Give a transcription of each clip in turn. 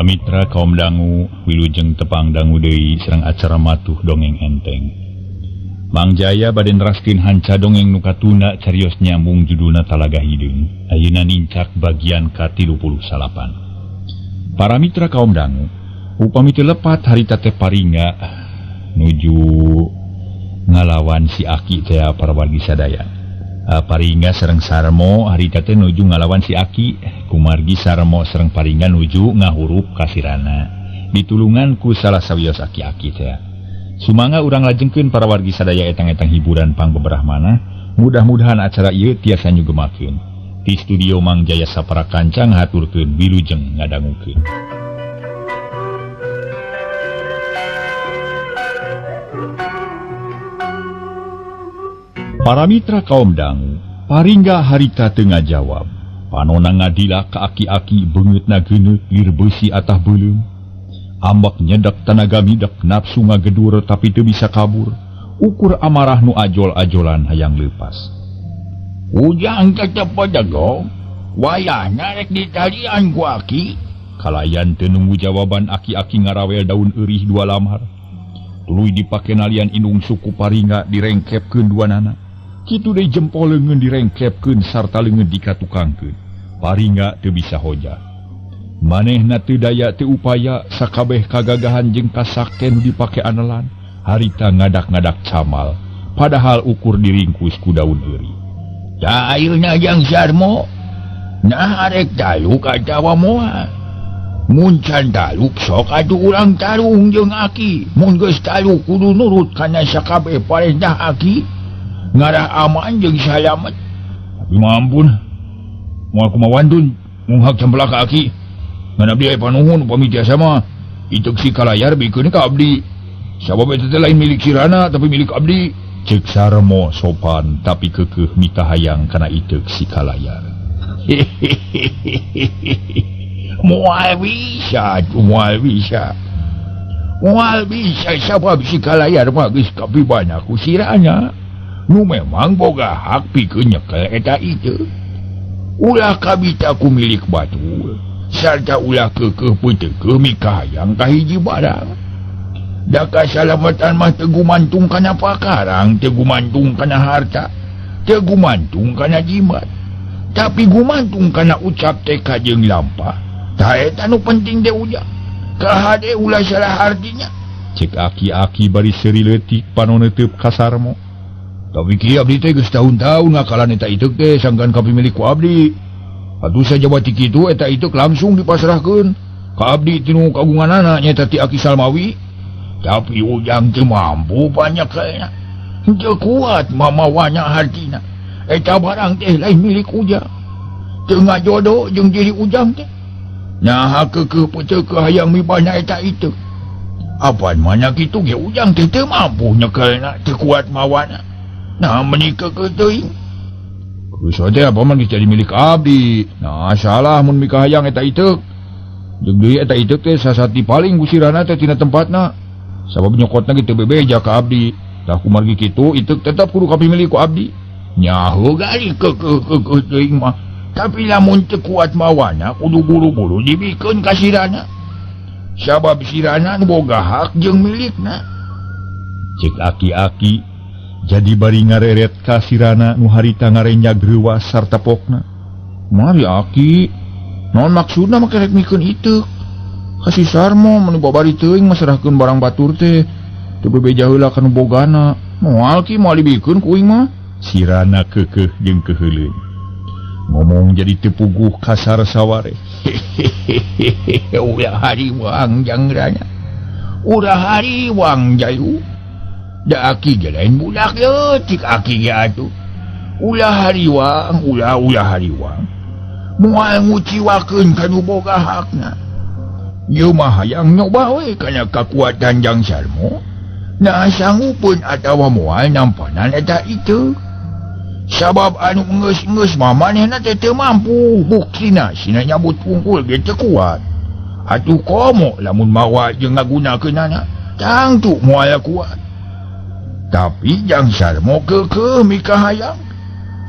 Para mitra kaum dangu wilujeng tepang dangu deui sareng acara matuh dongeng enteng. Mang Jaya bade neraskeun hanca dongeng nu katunda carios nyambung judulna Talaga Hideung. Ayeuna nincak bagian ka-38. Para mitra kaum dangu, upami teu lepat harita teh Paringga nuju ngalawan si Aki teh para wargi sadaya. Paringga sareng Sarmo harita teh nuju ngalawan si Aki, kumargi Sarmo sareng Paringga nuju ngahurup kasirana ditulungan ku salah sawios aki-aki teh. Sumangga urang lajengkeun para wargi sadaya etang-etang hiburan pangbeberah manah, mudah-mudahan acara ieu tiasa nyugemakeun. Di studio Mang Jaya sapara kancang haturkeun wilujeng ngadangukeun. Para mitra kaum dangu, Paringga harita teu ngajawab. Panona ngadila ka aki-aki beungeutna geuneut lir beusi atah beuleum. Ambek nyedak tanaga midek nafsu ngagedur tapi teu bisa kabur. Ukur amarah nu ajol-ajolan hayang leupas. Ujang tetep padagong, wayahna rek ditalian ku aki. Kalayan teu nunggu jawaban aki-aki ngarawel daun eurih dua lamar. Tuluy dipake nalian indung suku Paringga direngkepkeun duanana. Kitu deui jempol leungeun direngkepkeun sarta leungeun dikatukangkeun. Paringga teu bisa hoja. Manehna teu daya teu upaya sakabeh kagagahan jeung kasakten dipake anelan. Harita ngadak-ngadak camal, padahal ukur diringkus ku daun euri. Da ayeuna Jang Sarmo, nah arek taluk atawa moal. Mun can taluk sok atuh urang tarung jeung aki. Mun geus taluk kudu nurut kana sakabeh parentah aki. Ngarah aman jeung salamet. Tapi mampun, moal kumaha wantun munghak cempelak ka aki. Ngan abdi aya panuhun upami tiasa mah iteuk si kalayar bikeun ka abdi. Sabab eta teh lain milik sirana tapi milik abdi. Ceuk Sarmo sopan tapi keukeuh mikahayang kana iteuk si kalayar. Moal bisa, moal bisa. Moal bisa sabab si kalayar mah geus kapibana ku sirana. Nu memang boga hak pikeun nyekel eta iteuk. Ulah kabita ku milik batur, sarta ulah keukeuh peuteukeuh mikahayang ka hiji barang. Da kasalamatan mah teu gumantung kana pakarang, teu gumantung kana harta, teu gumantung kana jimat, tapi gumantung kana ucap tekad jeung lampah. Tah eta nu penting teh ujang. Kahade ulah salah artinya. Cek aki-aki bari seuri leutik panon neuteub ka Sarmo. Tapi ki abdi teh geus tahun-tahun ngakalan eta iteuk teh sangkan kapimilik ku abdi. Atuh sajabati kitu eta iteuk langsung dipasrahkeun ka abdi tinu kagunganana nyaeta ti Aki Salmawi. Tapi ujang teu mampu banyak kayaknya. Teu kuat mamawanya hartina. Eta barang teh lain milik ujang. Teu ngajodoh jeung diri ujang teh. Nah keukeuh peuteukeuh hayang mibana eta iteuk. Apan mana kitu ge ujang teh teu mampu nyekelna, teu kuat mawana. Nah menikah ke teuing. Geus teh apa mah geus jadi milik abdi. Nah salah mun mikahayang eta iteuk. Jeung deui eta iteuk teh sasati paling gusirana teh tina tempatna. Sabab nyokotna ge teu bebeja ka abdi. Tah kumargi kitu iteuk tetep kudu kapimilik ku abdi. Nyaho gali keukeuh teuing mah. Tapi lamun teu kuat mawana kudu buru-buru dibikeun ka sirana. Sabab sirana nu boga hak jeung milikna. Cek aki-aki jadi bari ngareret ka sirana nu harita ngarenjag reuwas sarta pokna. Mari aki, naon maksudna make rek mikeun iteuk? Ka si Sarmo mun babari teuing masrahkeun barang batur teh. Teu bebeja heula ka nu bogana. Moal ki moal dibikeun ku uing mah. Sirana keukeuh jeung keuheuleun. Ngomong jadi teu puguh kasar saware. Ulah hariwang jang rana. Ulah hariwang jayu. Da aki ge lain budak leutik aki ge atuh. Ulah hariwang, ulah hariwang. Moal nguciwakeun ka nu boga hakna. Ieu mah hayang nyoba we kana kakuatan Jang Sarmo. Nah sanggupeun atawa moal nampanan eta iteuk. Sabab anu geus-geus mah manehna teh teu mampu, buktina sina nyabut pungkul ge teu kuat. Atuh komo lamun mawa jeung ngagunakeunana, tangtu moal kuat. Tapi Jang Sarmo keukeuh mikahayang.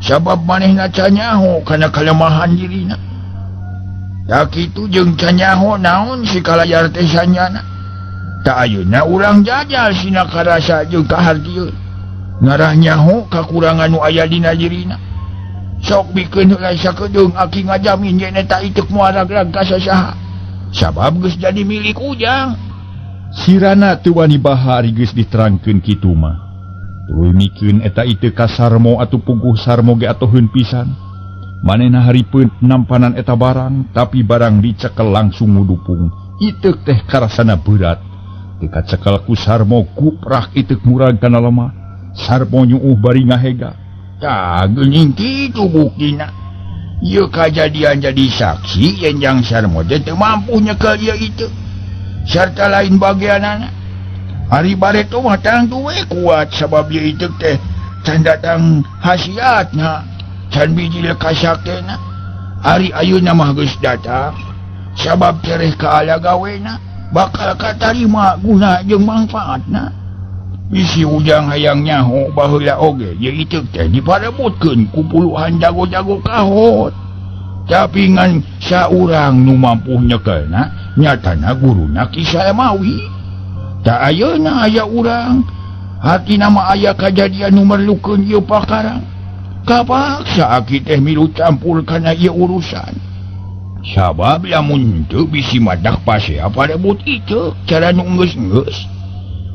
Sabab manehna canyaho kana kalemahan dirina. Tak kitu jeung can nyaho naon si kalayar teh sanyana. Tak ayeuna urang jajal sina karasa jeung kahartieun. Ngarah nyaho kakurangan nu aya dina dirina. Sok bikeun heula sakedeung aki ngajamin yen eta iteuk moal ragrag ka sasaha. Sabab geus jadi milik ujang. Sirana teu wani bahari geus diterangkeun kitu mah. Tuluy mikeun eta iteuk ka Sarmo atuh puguh Sarmo ge atoheun pisan. Manehna haripun nampanan eta barang, tapi barang dicekel langsung ngudupung. Iteuk teh karasana berat. Teu kacekel ku Sarmo kuprak iteuk murag kana lemah. Sarmo nyuuh bari ngahega. Tah geuning kitu buktina. Ieu kajadian jadi saksi yen Jang Sarmo teh teu mampu nyekel ieu iteuk. Sarta lain bagianana. Ari bareto mah tangtu we kuat sabab ieu iteuk teh can datang khasiatna. Can biji lekasaktena. Ari ayeuna mah geus datang. Sabab tereh ka ala gawena bakal katarima guna jeung mangfaatna. Bisi ujang hayang nyaho baheula oge ieu iteuk teh diparebutkeun ku puluhan jago-jago kahot. Tapi ngan saurang nu mampu nyekelna nyatana guruna Ki Salmawi. Tak ayeuna aya urang hatina mah aya kajadian nu merlukeun ieu pakarang. Kapaksa aki teh milu campur kana ieu urusan. Sabab lamun teu bisi madak pasea parebut iteuk cara nu geus-geus.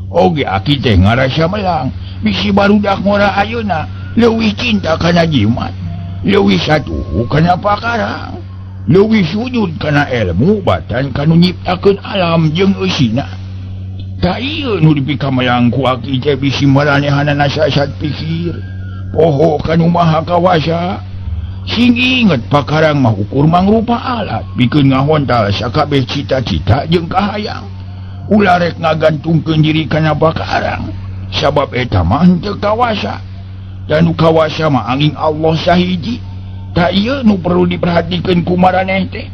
Oge aki teh ngarasa melang bisi barudak ngora ayeuna leuwih cinta kana jimat, leuwih satuhu kana pakarang, leuwih sujud kana ilmu batan kanu nyiptakeun alam jeung eusina. Ta ieu nu dipikamelang ku aki teh bisi maranehanana sasat pikir. Poho kanu maha kawasa. Sing inget pakarang mah ukur mangrupa alat pikeun ngahontal sakabeh cita-cita jeung kahayang. Ulah rek ngagantungkeun diri kana pakarang sabab eta mah henteu kawasa. Dan nu kawasa mah angin Allah sahiji. Ta ieu nu perlu diperhatikeun ku maraneh teh.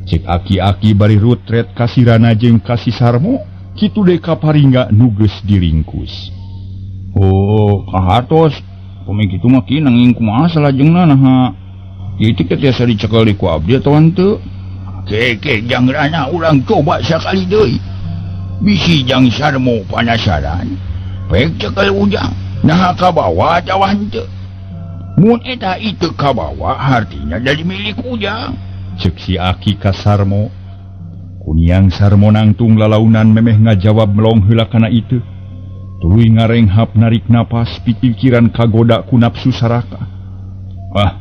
Cek aki-aki bari rutret ka Sirana jeung ka si Sarmo, kitu deui ka Paringga nu geus diringkus. Oh, kahartos. Pami kitu mah ki nanging kumaha salajengna naha? Ieu teh tiasa dicekel di ku abdi atawa henteu? Keke jang rana urang coba sakali deui. Bisi Jang Sarmo panasaran. Pek cekel ujang. Naha kabawa atawa henteu? Mun eta itu kabawa artinya jadi milik ujang. Cek si aki ka Sarmo. Kuniang Sarmo nangtung lalaunan memeh ngajawab melong heula kana itu. Tuluy ngarenghap narik napas pikiran kagoda ku nafsu saraka. Ah,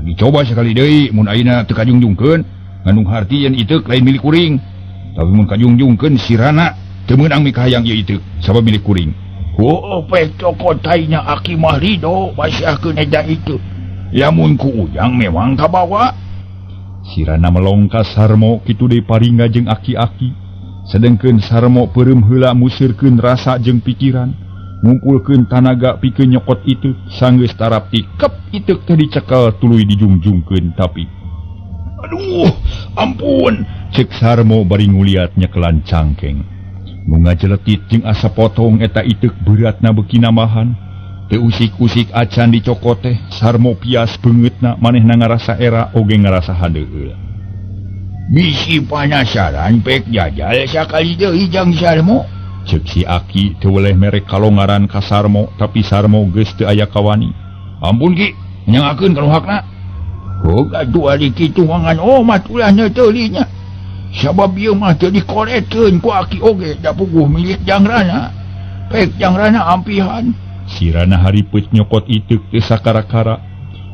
dicoba sekali deui mun ayeuna teu kajungjungkeun, ngandung harti yen iteuk lain milik kuring. Tapi mun kajungjungkeun sirana teu meunang mikahayang ieu iteuk sabab milik kuring. Oh, pek cokot taina aki mah rido basahkeun eta itu. Lamun ku ujang memang kabawa. Sirana melong ka Sarmo kitu deui Paringga jeung aki-aki. Sedengkeun Sarmo peureum heula museurkeun rasa jeung pikiran, ngumpulkeun tanaga pikeun nyokot iteuk, sanggeus tarap tikep iteuk teh dicekel tuluy dijungjungkeun tapi aduh, ampun, cek Sarmo bari nguliat nyekelan cangkeng. Nu ngajeletit jeung asa potong eta iteuk beratna beuki nambahan. Teu usik-usik acan dicokot teh, Sarmo pias beungeutna manehna ngarasa era oge ngarasa handeueul. Bisi panasaran pek jajal sakali deui Jang Sarmo. Cek si aki teu weleh mere kalongaran ka Sarmo, tapi Sarmo geus teu aya kawani. Ampun ki, nyangakeun kanu hakna. Oh, gaduh ari kitu mangan omat ulah neuteuli nya. Sabab ieu mah teu dikoretkeun ku aki oge da puguh milik Jang Rana. Pek Jang Rana ampihan. Sirana haripeup nyokot iteuk teu sakara-kara.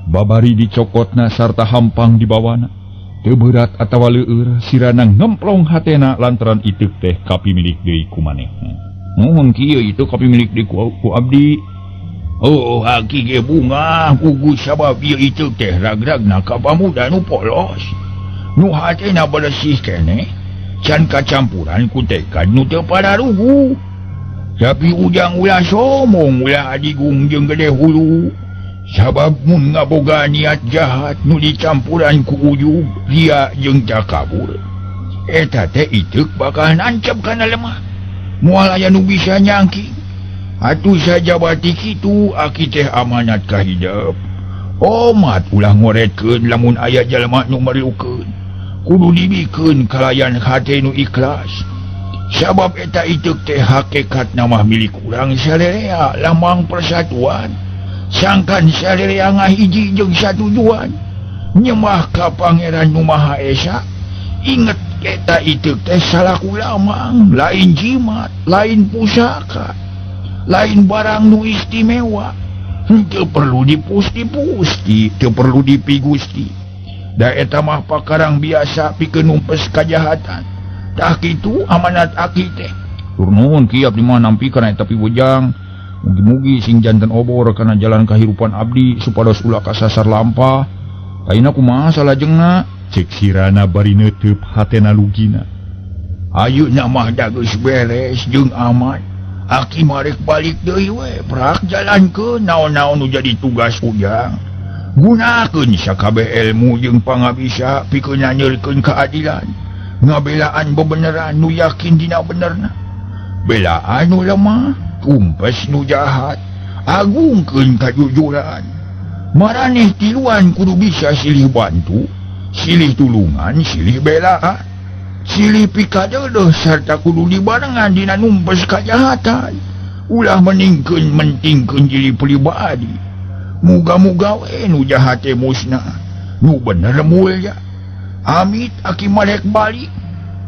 Babari dicokotna sarta hampang dibawana. Teu berat atawa leueur, sirana ngemplong hatena lantaran iteuk teh kapimilik deui ku manehna. Mohon kieu itu kapimilik deui ku abdi. Oh, aki ge bunga gugus sabab ieu iteuk teh ragragna ka pamuda nu polos. Nu hatena beresih keneh, can kacampuran ku tekad nu teu pararugu. Tapi ujang ulah somong ulah adigung jeung gede hulu. Sabab mun ngaboga niat jahat nu dicampuran ku ujug ria jeung takabur. Eta teh iteuk bakal nancep kana lemah. Moal aya nu bisa nyangki. Atuh sajabati kitu aki teh amanat ka hidep. Omat ulah ngoretkeun lamun aya jalma nu merlukeun. Kudu dibikeun kalayan hate nu ikhlas. Sabab eta iteuk teh hakikat nama milik urang salerea lambang persatuan. Sangkan salerea ngahiji jeung satujuan. Nyembah ka Pangeran Nu Maha Esa. Inget eta iteuk teh salaku lamang, lain jimat, lain pusaka, lain barang nu istimewa. Teu perlu dipusti-pusti, teu perlu dipigusti. Da eta mah pakarang biasa pikeun numpes kajahatan. Tah kitu amanat aki teh. Tur nuhun Ki abdi mah nampi kana eta piwejang. Mugi-mugi sing janten obor kana jalan kahirupan abdi supados ulah kasasar lampah. Ayeuna kumaha salajengna? Cek sirana bari neuteub hatena lugina. Ayeuna mah da geus beres jeung aman. Aki marek balik deui we, prak jalankeun naon-naon nu jadi tugas ujang. Gunakeun sakabeh ilmu jeung pangabisa pikeun nyanyeurkeun keadilan. Ngabelaan bebeneran nu yakin dina benerna. Belaan nu lemah, tumpes nu jahat, agungkeun kajujuran. Maraneh tiluan kudu bisa silih bantu, silih tulungan, silih belaan, silih pikadeudeuh sarta kudu dibarengan dina numpes kajahatan. Ulah meningkeun mentingkeun diri pribadi. Muga-muga we nu jahat teh musnah, nu bener mulya. Amit aki marek balik.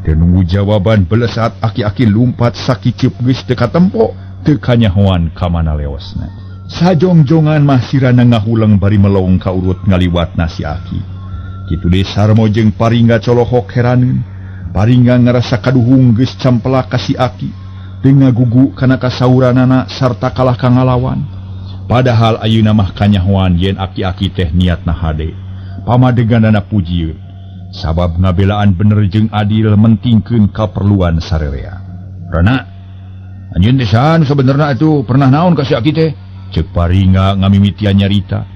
Teu nunggu jawaban belesat aki-aki lumpat sakiceup geus teu katempo, teu kanyahoan ka mana leosna. Sajongjongan mah sirana ngahuleng bari melong ka urut ngaliwatna si aki. Kitu deui Sarmo jeung Paringga colohok heraneun. Paringga ngarasa kaduhung geus campelak ka si aki, teu ngagugu kana kasauranana sarta kalah ka ngalawan. Padahal ayeuna mah kanyahoan yen aki-aki teh niatna hade. Pamadeganana pujieun. Sabab ngabelaan bener jeung adil mentingkeun kaperluan sarerea. Rana, anjeun teh saha nu sabenerna atuh pernah naon ka si aki teh? Cek Paringga ngamimitian nyarita.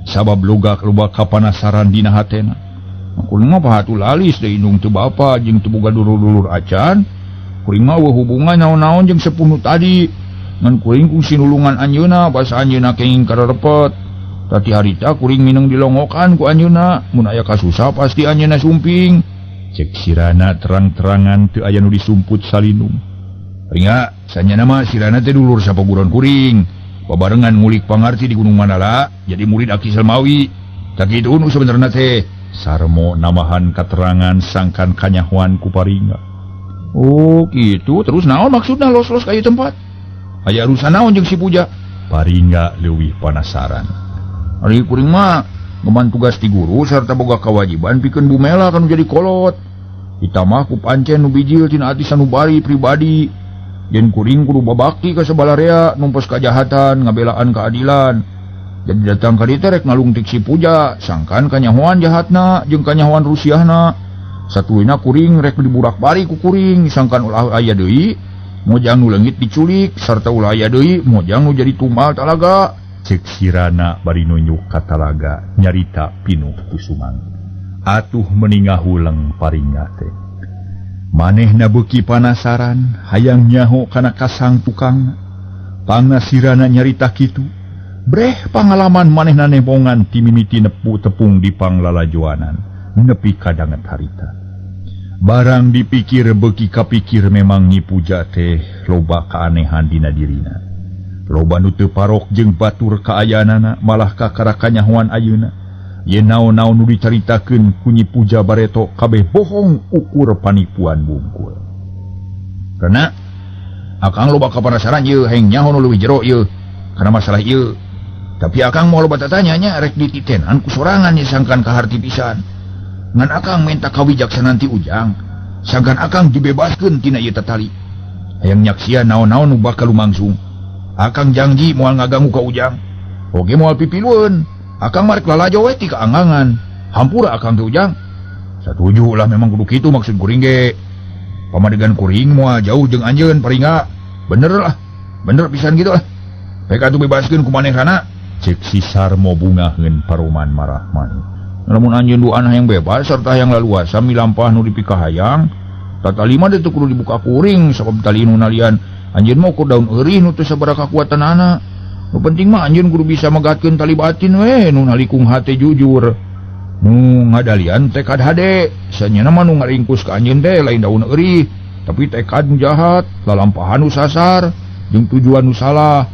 Sabab logak loba kapanasaran dina hatena. Kuring mah pahatu lalis deui indung teu bapa jeung teu boga dulur-dulur acan. Kuring mah eueuh hubungan naon-naon jeung sepuh nu tadi. Ngan kuring ku sinulungan anjeunna basa anjeunna kenging kararepet. Tati harita kuring mineng dilongokan ku anjeunna, mun aya kasusah pasti anjeunna sumping. Cek sirana terang-terangan teu aya nu disumput salinung. Ringa, sanyana mah sirana teh dulur sapaguron kuring. Babarengan ngulik pangarti di Gunung Mandala, jadi murid Aki Selmawi. Tak kitu nu sabenerna teh. Sarmo namahan katerangan sangkan kanyahoan ku Paringga. Oh, kitu. Terus naon maksudna los-los ka ieu tempat? Aya urusan naon jeung si Puja? Paringga leuwih panasaran. Ari kuring mah ngeman tugas ti guru sarta boga kewajiban pikeun bumela kanu jadi kolot. Kita mah ku pancen nu bijil tina ati sanubari pribadi. Yen kuring kudu babakti ka sabalarea numpes kajahatan ngabelaan keadilan. Jadi datang ka dieu rek ngalungtik si Puja, sangkan kanyahoan jahatna jeung kanyahoan rusiahna. Satuluyna kuring rek diburak-bari ku kuring, sangkan ulah aya deui mojang nu leungit diculik sarta ulah aya deui mojang nu jadi tumbal talaga. Cek sirana bari nunjuk ka talaga nyarita pinuh kusumang. Atuh meni ngahuleng Paringga teh. Manehna beuki panasaran hayang nyaho kana kasang tukangna. Pangna sirana nyarita kitu. Breh pangalaman manehna nembongan ti mimiti nepu tepung di panglalajoanan nepi ka danget harita. Barang dipikir beuki kapikir memang Nyi Puja teh loba kaanehan dina dirina. Loba nu teu parok jeung batur kaayaanana malah kakara kanyahoan ayeuna. Yen naon-naon nu dicaritakeun ku Nyi Puja bareto kabeh bohong ukur panipuan bungkul. Karena akang loba kapanasaran ieu hayang nyaho nu leuwih jero ieu kana masalah ieu. Tapi akang moal loba tatanya nya rek dititenan ku sorangan ye sangkan kaharti pisan. Ngan akang minta kawijaksanaan ti ujang, sangkan akang dibebaskeun tina ieu tatali. Hayang nyaksian naon-naon nu bakal lumangsung. Akang janji moal ngaganggu ka ujang. Oge moal pipilueun. Akang marek lalajo we ti kaanggangan. Hampura akang teh ujang. Satuju lah memang kudu kitu maksud kuring ge. Pamadegan kuring moal jauh jeung anjeun Paringga. Bener lah. Bener pisan kitu lah. Pek atuh bebaskeun ku manehna. Cek si Sarmo bungaheun paroman marah maneh. Lamun anjeun duaan hayang bebas sarta hayang laluasa milampah nu dipikahayang, tatali mah teu kudu dibuka kuring sabab tali nu nalian anjeun mah ukur daun eurih nu teu sabaraha kakuatanana. Nu penting mah anjeun kudu bisa megatkeun tali batin we nu nalikung hate jujur. Nu ngadalian tekad hade, sanyana mah nu ngaringkus ka anjeun teh lain daun eurih, tapi tekad nu jahat, lalampahan nu sasar, jeung tujuan nu salah.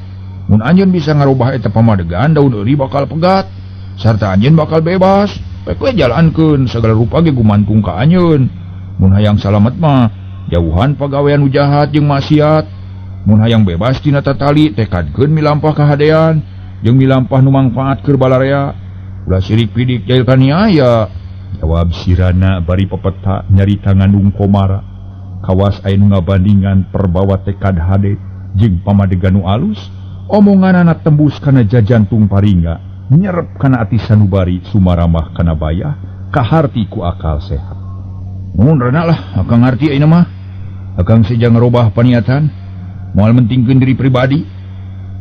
Mun anjeun bisa ngarubah eta pamadegan, daun eurih bakal pegat, sarta anjeun bakal bebas. Pek we jalankeun sagala rupa ge gumantung ka anjeun. Mun hayang salamet mah jauhan pagawean nu jahat jeung maksiat. Mun hayang bebas tina tatali, tekadkeun milampah kahadean jeung milampah nu mangfaat keur balarea. Ulah sirik pidik jail kaniaya. Jawab Sirana bari pepeta nyarita ngandung komara. Kawas aya nu ngabandingan perbawa tekad hade jeung pamadegan nu alus, omonganana tembus kana jajantung Paringga, nyerep kana ati sanubari sumaramah kana bayah, kaharti ku akal sehat. Mun rena lah, akang ngarti ayeuna mah. Akang seja ngarobah paniatan, moal mentingkeun diri pribadi,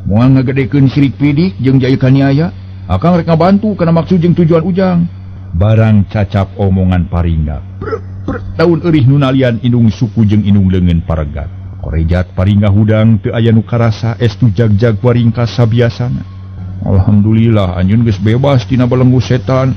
moal ngagedekeun sirik pidik jeung jail kaniaya. Akang rek ngabantu kana maksud jeung tujuan Ujang. Barang cacap omongan Paringga, brek brek daun eurih nu nalian indung suku jeung indung leungeun paregat. Korejat Paringga hudang teu aya nu karasa estu jagjag waringkas sabiasana. Alhamdulillah anjeun geus bebas tina belenggu setan.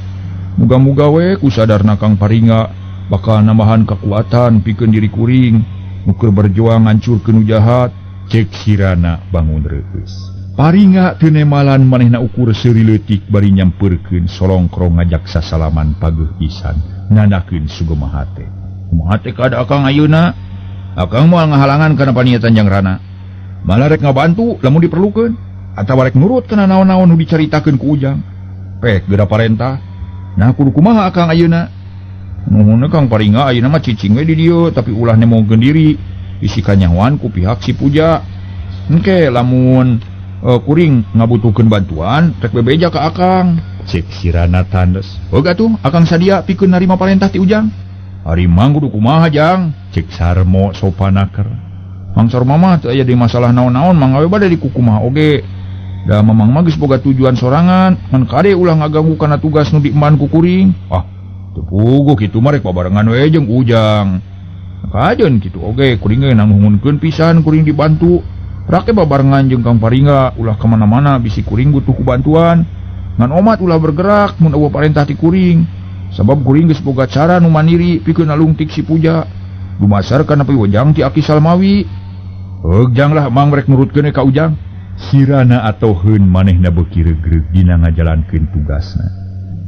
Muga-muga we ku sadarna Kang Paringga bakal nambahan kekuatan pikeun diri kuring nu keur berjuang ngancurkeun nu jahat. Cek Sirana bangun reueus. Paringga teu nemalan manehna ukur seuri leutik bari nyampeurkeun solongkrong ngajak sasalaman pageuh pisan nandakeun sugema hate. Kumaha teh kada akang ayeuna? Akang moal ngahalangan kana paniatan Jang Rana. Malah rek ngabantu lamun diperlukeun atawa rek nurut kana naon-naon nu dicaritakeun ku Ujang. Pek geura parentah. Nah kudu kumaha akang ayeuna? Nuhun Kang Paringga ayeuna mah cicing we di dieu tapi ulah nemongkeun diri. Bisi kanyahoan ku pihak si Puja. Engke lamun kuring ngabutuhkeun bantuan rek bebeja ka akang. Cek Sirana tandes. Heug atuh akang sadia pikeun narima parentah ti Ujang. Ari mang kudu kumaha Jang? Cek Sarmo sopanaker. Mang Sarmo mah teu aya di masalah naon-naon, mangga we bade dikukumaha oge. Da mamang mah geus boga tujuan sorangan, ngan kade ulah ngaganggu kana tugas nu diemban ku kuring. Ah, teu puguh kitu mah rek babarengan we jeung Ujang. Kajeun kitu oge kuring ge nangnuhunkeun pisan kuring dibantu. Rake babarengan jeung Kang Paringga ulah kemana-mana bisi kuring butuh ku bantuan. Ngan omat ulah bergerak mun eueuh parentah ti kuring. Sabab kuring geus boga cara nu mandiri pikeun nalungtik si Puja. Dumasar kana piwejang ti Aki Salmawi. Heug jang lah mang rek nurutkeun ka Ujang. Sirana atoheun manehna beuki regreg dina ngajalankeun tugasna.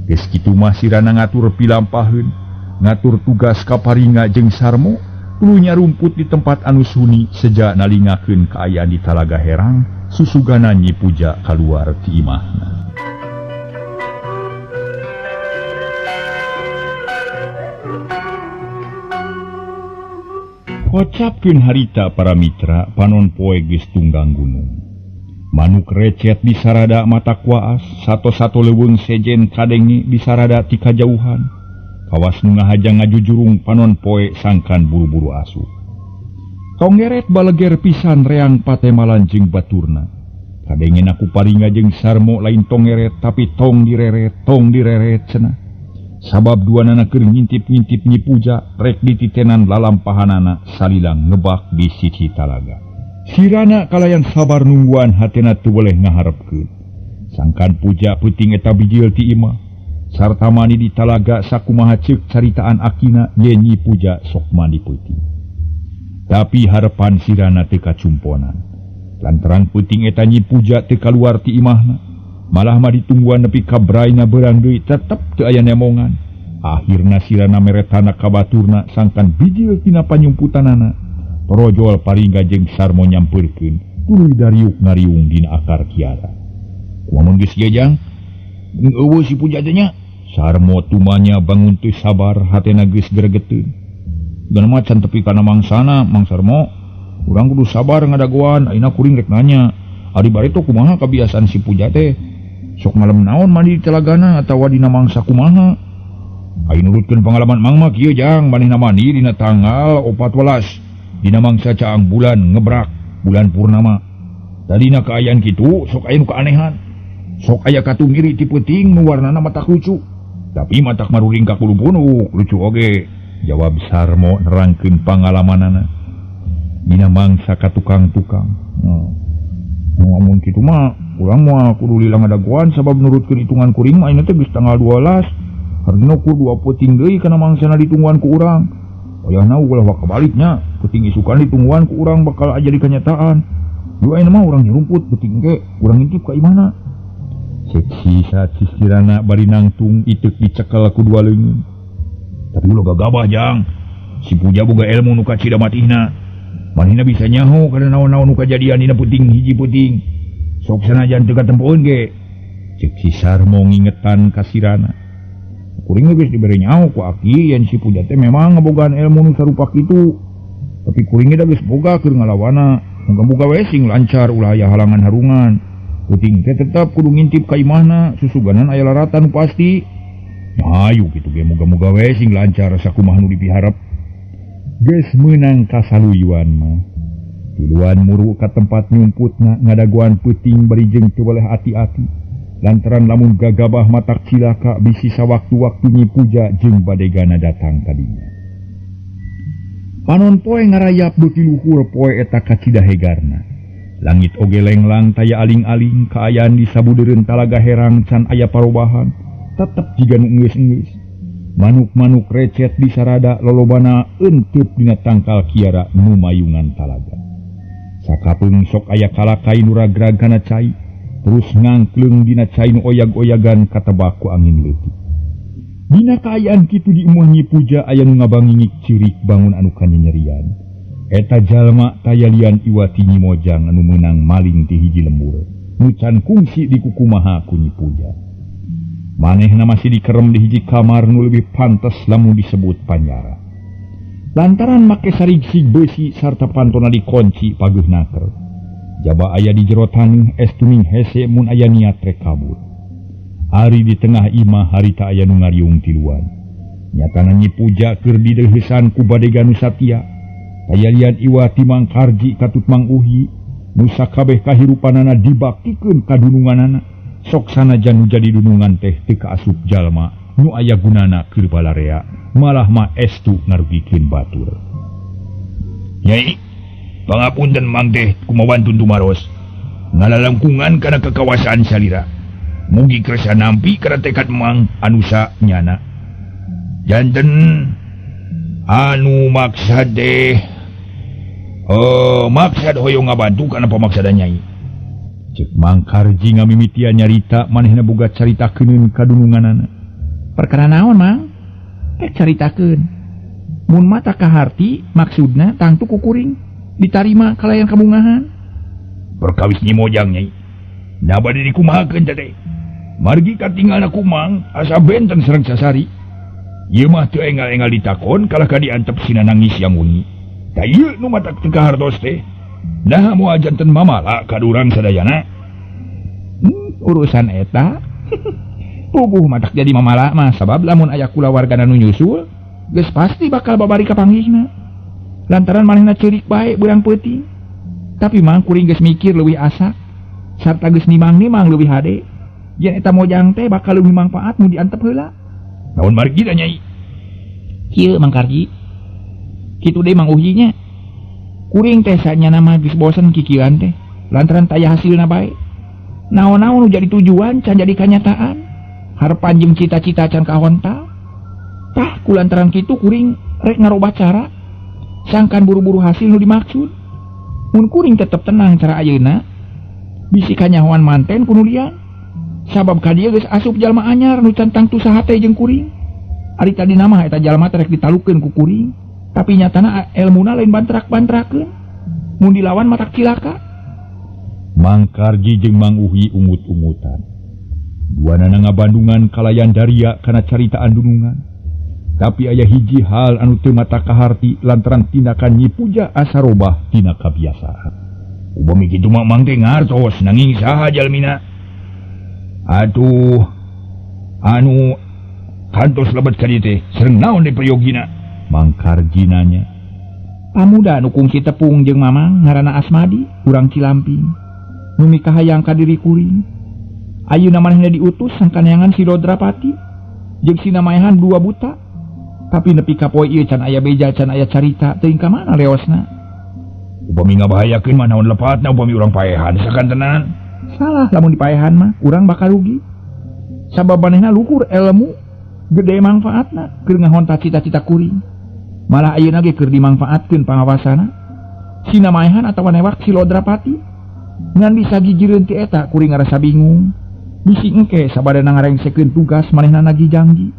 Geus kitu mah Sirana ngatur pilampaheun, ngatur tugas ka Paringga jeung Sarmo. Tuluy nyarumput di tempat anu sunyi seja nalingakeun kaayaan di Talaga Herang, susugana Nyi Puja kaluar ti imahna. Kocapkeun harita para mitra panon poe geus tunggang gunung. Manuk recet disarada mata kuaas, sato-sato leuweung sejen kadenge disarada ti kajauhan. Kawas nu ngahajang ngajujurung panon poe sangkan buru-buru asup. Tonggeret baleger pisan reang patemalan jeung baturna. Kadenge ku Paringga jeung Sarmo lain tongeret tapi tong direret cenah. Sabab duanana keur ngintip-ngintip Nyi Puja rek dititenan lalampahanana salilang ngebak di sisi talaga. Sirana kalayan sabar nungguan hatena teu boleh ngaharepkeun. Sangkan Puja peuting eta bijil ti imah. Sarta mandi di talaga sakumaha ceuk caritaan akina ye Nyi Puja sok mandi peuting. Tapi harepan Sirana teu kacumponan. Lantaran peuting eta Nyi Puja teu kaluar ti imahna. Malah mah ditungguan nepi ka braina beurang deui tetep teu aya nemongan. Akhirna Sirana meretana ka baturna sangkan bijil tina panyumputanana. Torojol Paringga jeung Sarmo nyampeurkeun tuluy dariuk ngariung dina akar kiara. Kumaha geus ieu Jang? Eueuh si Puja teh nya. Sarmo tumanya bangun teu sabar hatena geus gregeteun. Geuna mah can tepi kana mangsana Mang Sarmo. Urang kudu sabar ngadagoan, ayeuna kuring rek nanya. Ari bareto kumaha kabiasaan si Puja teh? Sok malem naon mandi di telagana atawa dina mangsa kumaha? Ayo nurutkeun pengalaman Mang mah kieu Jang, manehna mandi dina tanggal 14 dina mangsa caang bulan ngebrak bulan purnama. Tadina kaayaan kitu sok aya nu keanehan. Sok aya katungiri ti peuting nu warnana matak lucu. Tapi matak maruring ka kulupunuk lucu oge. Jawab Sarmo nerangkeun pangalamanana. Dina mangsa ka tukang-tukang. Ngomong kitu mah urang moal kudu lila ngadagoan sabab nurutkeun hitungan kuring mah ayeuna teh geus tanggal 12. Hartina ku dua peuting deui kana mangsana ditungguan ku urang. Wayahna ulah kabaliknya, peuting isukan ditungguan ku urang bakal jadi kenyataan. Dua ayeuna mah urang nyerumput peuting ge urang ngintip ka imahna. Cek sisa sisirana bari nangtung iteuk dicekel ku dua leungeun. Tapi ulah gagabah jang. Si Puja boga ilmu nu kacida matihna. Manehna bisa nyaho kana naon-naon nu kajadian dina peuting hiji peuting. Sok sanajan teu katempoeun ge. Cek si Sarmo ngingetan ka sirana. Kuring geus dibere nyaho ku aki yen si Puja teh memang ngabogaan ilmu nu sarupa kitu. Tapi kuring ge da geus boga keur ngalawana. Muga-muga we sing lancar ulah aya halangan harungan. Peuting teh tetep kudu ngintip ka imahna, susuganan aya laratan nu pasti. Hayu kitu ge muga-muga we sing lancar sakumaha nu dipiharep. Geus meunang kasaluyuan mah. Tiluan muru ka tempat nyumputna ngadagoan peuting bari jeung teu weleh ati-ati. Lantaran lamun gagabah matak cilaka bisi sawaktu-waktu Nyi Puja jeung badegana datang kadinya. Panon poe ngarayap beuki luhur poe eta kacida hegarna. Langit oge lenglang taya aling-aling kaayaan di sabudeureun talaga herang can aya parobahan, tetep jiga nu enggeus-enggeus. Manuk-manuk recet di sarada lolobana eunteut dina tangkal kiara nu mayungan talaga. Sakapeung sok aya kalakai nu ragrag kana cai. Terus ngangkleung dina cai nu oyag-oyagan katebak ku angin leutik. Dina kaayaan kitu di imah Nyi Puja aya nu ngabangingik ceurik bangun anu kanyanyerian. Eta jalma taya lian iwati Nyi Mojang anu meunang maling ti hiji lembur. Nu can kungsi di kukumaha ku Nyi Puja. Manehna masih dikerem di hiji kamar nu leuwih pantes lamun disebut panjara. Lantaran make sarigsig beusi sarta pantona dikunci pageuh naker. Jaba aya di jero taneuh estu ning hese mun aya niat rek kabur. Ari di tengah imah harita aya nu ngariung tiluan. Nyatana Nyi Puja keur dideuheusan ku badega nu satia. Taya lian iwati Mang Karji katut Mang Uhi nu sakabeh kahirupanana dibaktikeun ka dununganana. Sok sanajan nu jadi dunungan teh teu kaasup jalma nu aya gunana keur balarea, malah mah estu ngarugikeun batur. Nyai, pangapunten mang teh kumawantun tumaros ngalalangkungan kana kekawasaan salira. Mugi kersa nampi kana tekad mang anusa nyana. Janten anu maksad teh maksad hoyong ngabantu kana pamaksadan nyai. Cek Mang Karji ngamimitian nyarita manehna boga caritakeun ka dununganana. Perkara naon mang? Rek caritakeun. Mun mata kaharti maksudna tangtu ku kuring ditarima kalayan kabungahan. Perkawis Nyi Mojang nyai. Nah bade dikumahakeun teh. Margi katinggalna ku mang asa benten sareng sasari. Ieu mah teu engal-engal ditakon kalah ka diantep sina nangis yang wengi. Ta ieu nu matak teu kahartos teh. Nah moal janten mamala ka urang sadayana. Urusan eta. Puguh matak jadi mamala mah sabab lamun aya kulawargana nu nyusul geus pasti bakal babari ka panggihna. Lantaran manehna ceurik bae beurang peuting. Tapi mang kuring geus mikir leuwih asak sarta geus nimang-nimang leuwih hade. Yen eta mojang teh bakal leuwih mangfaat mun diantep heula. Naon margi da nyai? Kieu Mang Karji. Kitu deui Mang Uhi nya. Kuring teh sanyana mah geus bosen kikieuan teh lantaran taya hasilna bae. Naon-naon nu jadi tujuan can jadi kanyataan. Harepan jeung cita-cita can kahontal. Tah kulantaran kitu kuring rek ngarobah cara. Sangkan buru-buru hasil nu dimaksud. Mun kuring tetep tenang cara ayeuna, bisi kanyahoan manten ku nu lian. Sabab ka dieu geus asup jalma anyar nu can tangtu sahate jeung kuring. Ari tadi mah eta jalma teh rek ditalukeun ku kuring, tapi nyatana elmuna lain bantrak-bantrakeun. Mun dilawan matak cilaka. Mang Karji jeung Mang Uhi ungut-ungutan. Duanana ngabandungan kalayan daria kana caritaan dunungan. Tapi aya hiji hal anu teu mata kaharti lantaran tindakan Nyi Puja asa robah tina kabiasaan. Upami kitu mah mang teh ngartos nanging saha jalmina. Atuh anu kantos lebet ka dieu teh sareng naon deui priyogina? Mang Karji nanya. Pamuda nu kungsi tepung jeung mamang ngaranna Asmadi urang Cilamping. Nu mikahayang ka diri kuring. Ayeuna manehna diutus sangkaneangan si Rodrapati jeung si namaehan dua buta. Tapi nepi ka poe ieu can aya beja can aya carita teuing ka mana leosna. Upami ngabahayakeun mah naon lepatna upami urang paehan sakantenan. Salah lamun dipaehan mah urang bakal rugi. Sabab manehna luhur ilmu Gede mangfaatna keur ngahonta cita-cita kuring. Malah ayeuna ge keur dimangfaatkeun pangawasana. Sina maehan atawa newak si Lodrapati. Ngan bisa gijireun ti eta kuring ngarasa bingung. Bisi engke sabadana ngarengsekeun tugas manehna nagih janji.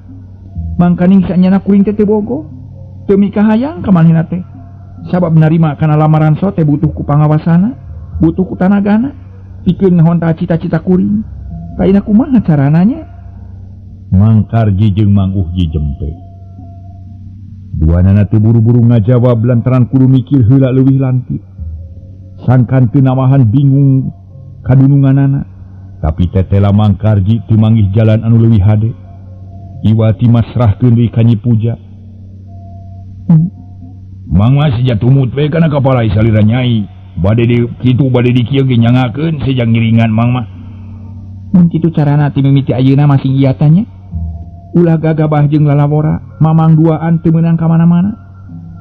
Mangkaning sanyana kuring teh teu bogoh. Teu mikahayang ka manehna teh. Sabab narima kana lamaran so teh butuh ku pangawasana, butuh ku tanagana, pikeun ngahonta cita-cita kuring. Kaina kumaha carananya? Mang Karji jeung Mang Uhyi jempe. Duanana teu buru-buru ngajawab lantaran kudu mikir heula leuwih lantip. Sangkan teu namahan bingung kadununganana, tapi tetela Mang Karji teu manggih jalan anu leuwih hade. Iwati masrahkeun deui ka Nyi Puja. Mang mah seja tumut we kana kapala salira Nyai. Bade di kitu bade di kieu ge nyangakeun sejang ngiringan Mang mah. Mun kitu carana ti mimiti ayeuna masing ieu tanya. Ulah gagabah jeung lalawora, mamang duaan teu meunang ka mana-mana.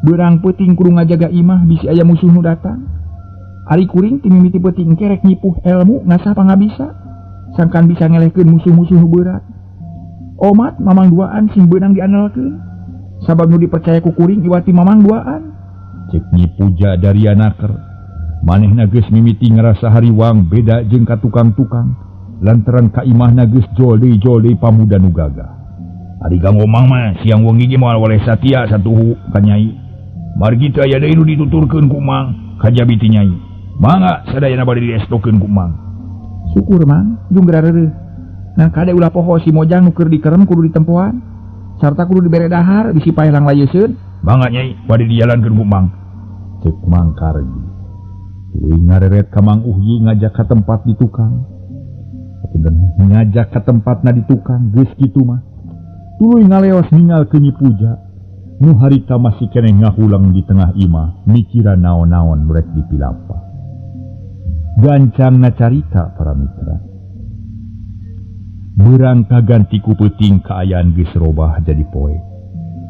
Beurang peuting kudu ngajaga imah bisi aya musuh nu datang. Ari kuring ti mimiti peuting kerek nyipuh ilmu ngasah pangabisa. Sangkan bisa ngelehkeun musuh-musuh nu beurat. Omat mamang duaan sing beunang diandalkeun. Sabab nu dipercaya ku kuring iwati mamang duaan. Cek Nyi Puja Darianaker. Manehna geus mimiti ngarasa hariwang beda jeung ka tukang-tukang lantaran ka imahna geus jol deui pamuda nu gagah. Ari kanggo Mang mah siang wengi ge moal waleh satia satuhu ka Nyai. Margi teu aya deui nu dituturkeun ku Mang kajabi ti Nyai. Mangga sadayana bade diestokeun ku Mang. Syukur Mang, jung geura reureuh. Ngan kade ulah poho si Mojang nu keur dikerem kudu ditempoan. Sarta kudu dibere dahar bisi paeh langlayeseun. Mangga Nyai bade dijalankeun ku Mang. Cek Mang Karji. Tuluy ngareret ka Mang Uhyi ngajak ka tempat di tukang. Punten ngajak ka tempatna di tukang geus kitu mah. Tuluy ngaleos ningal ke Nyi Puja. Nu harita masih keneh ngahulang di tengah imah mikiran naon-naon rek dipilapa. Gancangna carita para mitra. Beurang kaganti ku peuting kaayaan geus robah jadi poe.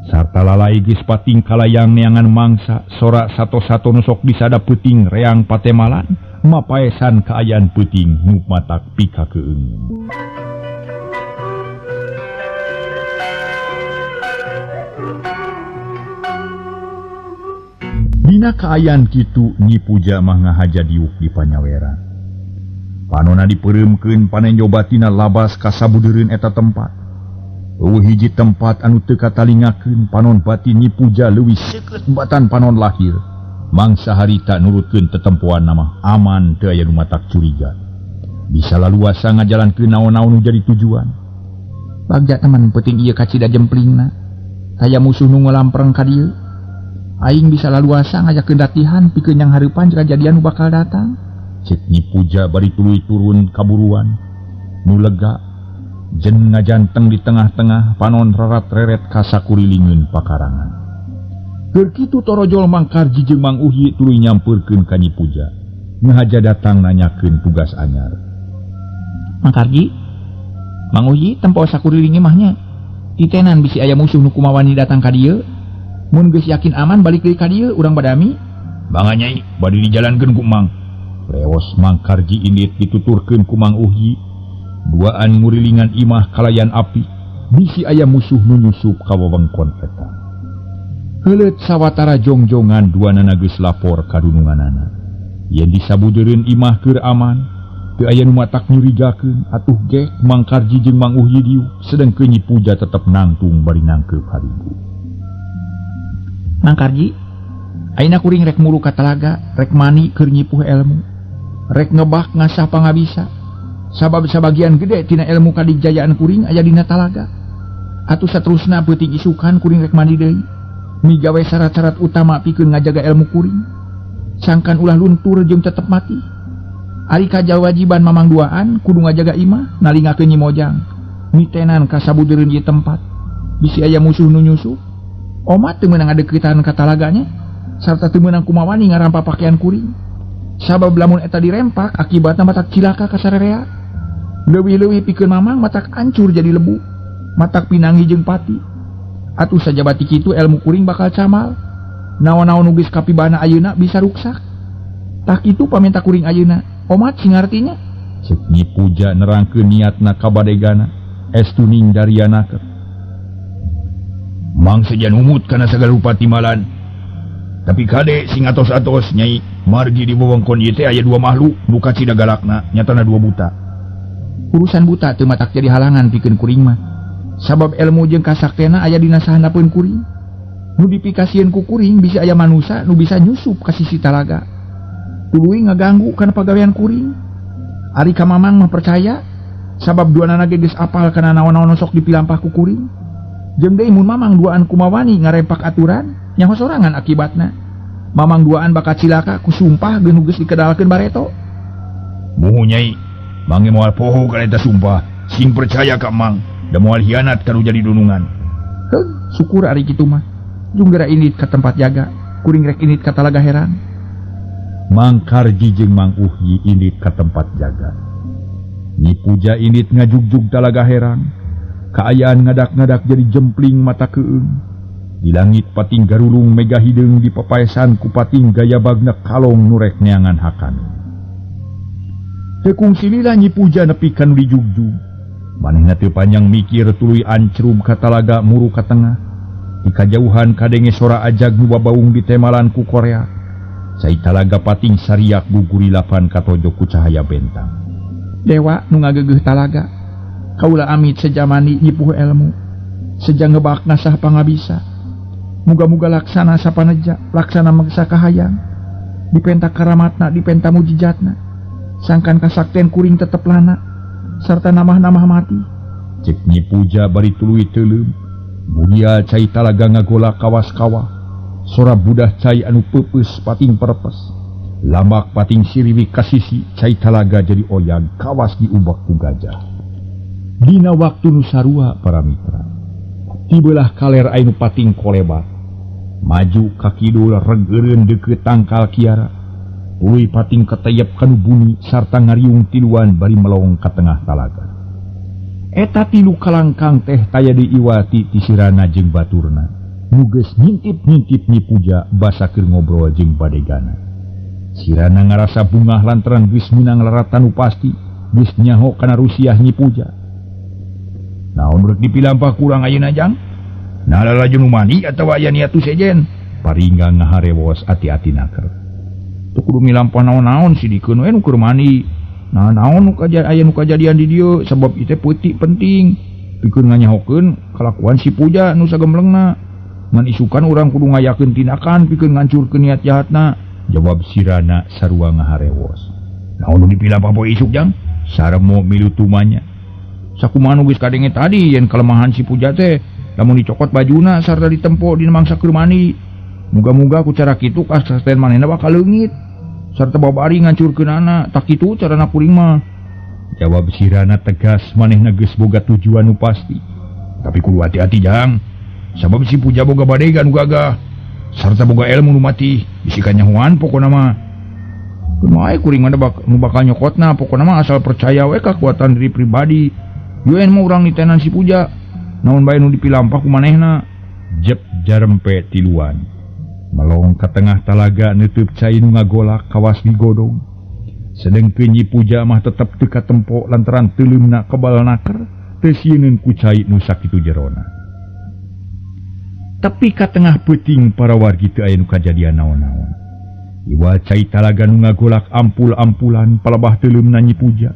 Sarta lalai geus pating kalayang neangan mangsa, sorak sato-sato nu sok disada peuting reang patemalan, mapaesan kaayaan peuting nu matak pikakeung. Dina kaayaan kitu Nyi Puja mah ngahaja diuk di panyaweran. Panona dipereumkeun panenjo batina labas ka sabudeureun eta tempat. Eueuh hiji tempat anu teu katalingakeun panon batin Nyi Puja leuwih seukeut batan panon lahir. Mangsa harita nurutkeun tetempoan mah aman teu aya nu matak curiga. Bisa laluasa ngajalankeun naon-naon nu jadi tujuan. Bagja teman peuting ieu kacida jemplingna. Kaya musuh nu ngalampreng ka dieu. Aing bisa laluasa ngajakeun latihan pikeun yang hareupan kajadian nu bakal datang. Cek Nyi Puja bari tuluy turun kaburuan. Nu lega jen ngajanteng di tengah-tengah panon rarat-reret ka sakurilingeun pakarangan. Keur kitu torojol Mang Karji jeung Mang Uhyi tuluy nyampeurkeun ka Nyi Puja. Ngahaja datang nanyakeun tugas anyar. Mang Karji, Mang Uhyi tempo sakuriling imahnya. Titenan bisi aya musuh nu kumawani datang ka dieu. Mun geus yakin aman balik deui ka dieu urang badami. Mangga Nyai bade dijalankeun ku Mang. Leos Mang Karji indit dituturkeun ku Mang Uhyi. Duaan ngurilingan imah kalayan api bisi aya musuh nu nyusup ka wewengkon eta. Heuleut sawatara jongjongan duanana geus lapor ka dununganana. Yen disabudeureun imah keur aman, teu aya nu matak nyurigakeun atuh gek Mang Karji jeung Mang Uhyi diuk sedengkeun Nyi Puja tetep nangtung bari nangkeup harigu. Mang Karji, ayeuna kuring rek muru ka talaga, rek mani keur nyipuh ilmu, rek ngebak ngasah pangabisa. Sabab sabagian gede tina ilmu kadijayaan kuring aya dina talaga. Atuh saterusna peuting isukan kuring rek mandi deui. Migawe syarat-syarat utama pikeun ngajaga ilmu kuring. Sangkan ulah luntur jeung tetep mati. Ari kajawajiban mamang duaan kudu ngajaga imah nalingakeun Nyi Mojang. Mitenan ka sabudeureun ieu tempat. Bisi aya musuh nu nyusup. Omat teu meunang ngadeuketan ka talaganya sarta teu meunang kumawani ngarampa pakaian kuring. Sabab lamun eta dirempak akibatna matak cilaka ka sarerea. Leuwih-leuwih pikeun mamang matak hancur jadi lebu, matak pinangi jeung pati. Atuh sajabati kitu ilmu kuring bakal camal. Naon-naon nu geus kapibana ayeuna bisa ruksak. Tah kitu pamenta kuring ayeuna. Omat sing ngartinya. Cek Nyi Puja nerangkeun niatna ka badegana, estuning darianaker. Mang sejan umut kana sagala rupa timbalan. Tapi kade sing atos-atos Nyai, margi di wewengkon ieu teh aya dua makhluk nu kacida galakna, nyatana dua buta. Urusan buta teu matak jadi halangan pikeun kuring mah. Sabab ilmu jeung kasaktena aya dina sahandapeun kuring. Nu dipikasieun ku kuring bisa aya manusa nu bisa nyusup ka sisi talaga. Tuluy ngaganggu kana pagawean kuring. Ari ka Mamang mah percaya sabab duanana ge geus apal kana naon-naon sok dipilampah ku kuring. Jeung deui mun Mamang duaan kumawani ngarempak aturan, nyaho sorangan akibatna. Mamang duaan bakal cilaka ku sumpah geus nu geus dikedalkeun bareto. Muhu Nyai, Mang moal poho kana eta sumpah, sing percaya ka Mang, da moal hianat ka nu jadi dunungan. Heuh, syukur ari kitu mah. Jung geura indit ka tempat jaga, kuring rek indit ka Talaga Herang. Mang Karji jeung Mang Uhyi indit ka tempat jaga. Nyi Puja indit ngajugjug Talaga Herang. Kaayaan ngadak-ngadak jadi jempling mata keung. Di langit pating garulung mega hideung di papaesan ku pating gaya bagna kalong nu rek neangan hakan. Teu kungsi lila Nyi Puja nepi ka nu dijugjug. Manehna teu panjang mikir tuluy ancrub ka talaga muru ka tengah. Di kajauhan kadenge sora ajag nu babaung di temalan ku Korea. Cai talaga pating sariak gugurilapan katojo ku cahaya bentang. Dewa nu ngageugeuh talaga. Kaula amit sejamani nyipuh ilmu. Seja ngebak ngasah pangabisa. Muga-muga laksana sapaneja, laksana mangsa kahayang. Dipenta karamatna, dipenta mujijatna. Sangkan kasakten kuring tetep lana sarta namah-namah mati. Cek Nyi Puja bari tuluy teuleum. Budia cai talaga ngagolak kawas kawah. Sora budah cai anu peupeus pating perpes. Lambak pating siriwik ka sisi cai talaga jadi oyag kawas diubak ku gajah. Dina waktu nu sarua para mitra. Tibelah kaler anu pating kolebat. Maju ka kidul regeureun deukeut tangkal kiara. Tuluy pating katayep kanu bumi sarta ngariung tiluan bari melong ka tengah talaga. Eta tilu kalangkang teh taya diiwati ti sirana jeung baturna. Nu geus ngintip-ngintip Nyi Puja basa keur ngobrol jeung badegana. Sirana ngarasa bungah lantaran geus meunang laratan nu pasti, geus nyaho kana rusiah Nyi Puja. Naon rek dipilampah kurang ayeuna jang? Nah lalajo nu mandi atawa aya niat tu sejen? Paringga ngaharewos ati-ati naker. Teu kudu milampah naon-naon sidikeun we nu keur mandi. Nah naon nu aya nu kajadian di dieu sabab ieu teh peutik penting. Pikeun nganyahokeun kalakuan si Puja nu sagemblengna. Ngan isukan urang kudu ngayakeun tindakan pikeun ngancurkeun niat jahatna. Jawab sirana sarua ngaharewos. Naon nu dipilampah poe isuk jang? Saremo milu tumanya. Sakumaha nu geus kadenge tadi yen kelemahan si Puja teh lamun dicokot bajuna sarta ditempo dina mangsa keur mandi. Muga-muga ku cara kitu kasasten manehna bakal leungit sarta babari ngancurkeunana. Tak kitu carana kuring mah. Jawab sirana tegas manehna geus boga tujuan nu pasti. Tapi kudu hati-hati jang. Sabab si Puja boga badega nu gagah sarta boga ilmu nu mati bisi kanyahoan pokona mah. Kumaha kuring mah nu bakal nyokotna pokona mah asal percaya we kakuatan diri pribadi. Yuen mah urang nitenan si Puja. Naon bae nu dipilampah ku manehna. Jep jarempe tiluan. Melong ka tengah talaga neuteub cai nu ngagolak kawas digodong. Sedengkeun Nyi Puja mah tetep teu katempo lantaran teuleumna kebal naker teu sieuneun ku cai nu sakitu jerona. Tapi ka tengah peuting para wargi teu aya nu kajadian naon-naon. Iwa cai talaga nu ngagolak ampul-ampulan palebah teuleumna Nyi Puja.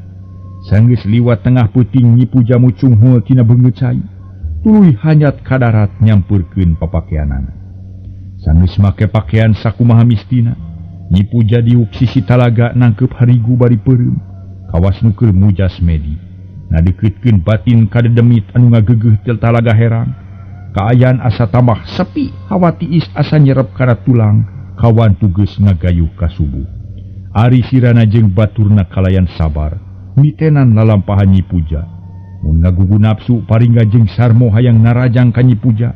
Sanggeus liwat tengah peuting Nyi Puja mucunghul tina beungeut cai. Tuluy hanyat ka darat nyampeurkeun papakeanana. Sanggeus make pakean sakumaha mistina, Nyi Puja diuk sisi talaga nangkeup harigu bari peureum. Kawas nu keur mujas medi. Ngadeukeuutkeun batin ka dedemit anu ngageugeuh til Talaga Herang. Kaayaan asa tambah sepi, hawa tiis asa nyerep kana tulang, kawan tugeus ngagayuh ka subuh. Ari sirana jeung baturna kalayan sabar. Mitenan lalampahan Nyi Puja. Mun ngagugu nafsu paringga jeung Sarmo hayang narajang ka Nyi Puja,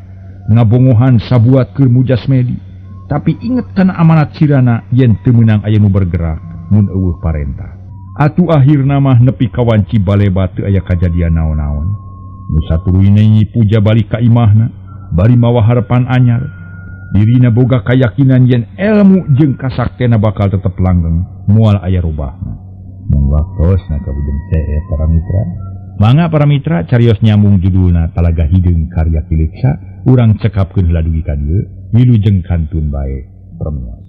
ngabongohan sabuat keur mujas medi. Tapi inget kana amanat sirana yen teu meunang aya nu bergerak mun eueuh parentah. Atuh akhirna mah nepi ka wanci baleba teu aya kajadian naon-naon. Nu satuluyna Nyi Puja balik ka imahna bari mawa harepan anyar. Dirina boga kayakinan yen elmu jeung kasaktena bakal tetep langgeng moal aya robahna. Mung waktosna kabudem para mitra. Mangga para mitra carios nyambung judulna Talaga Hideung karya Ki Leksa. Urang cekapkeun heula dugi ka dieu, wilujeng kantun bae permios.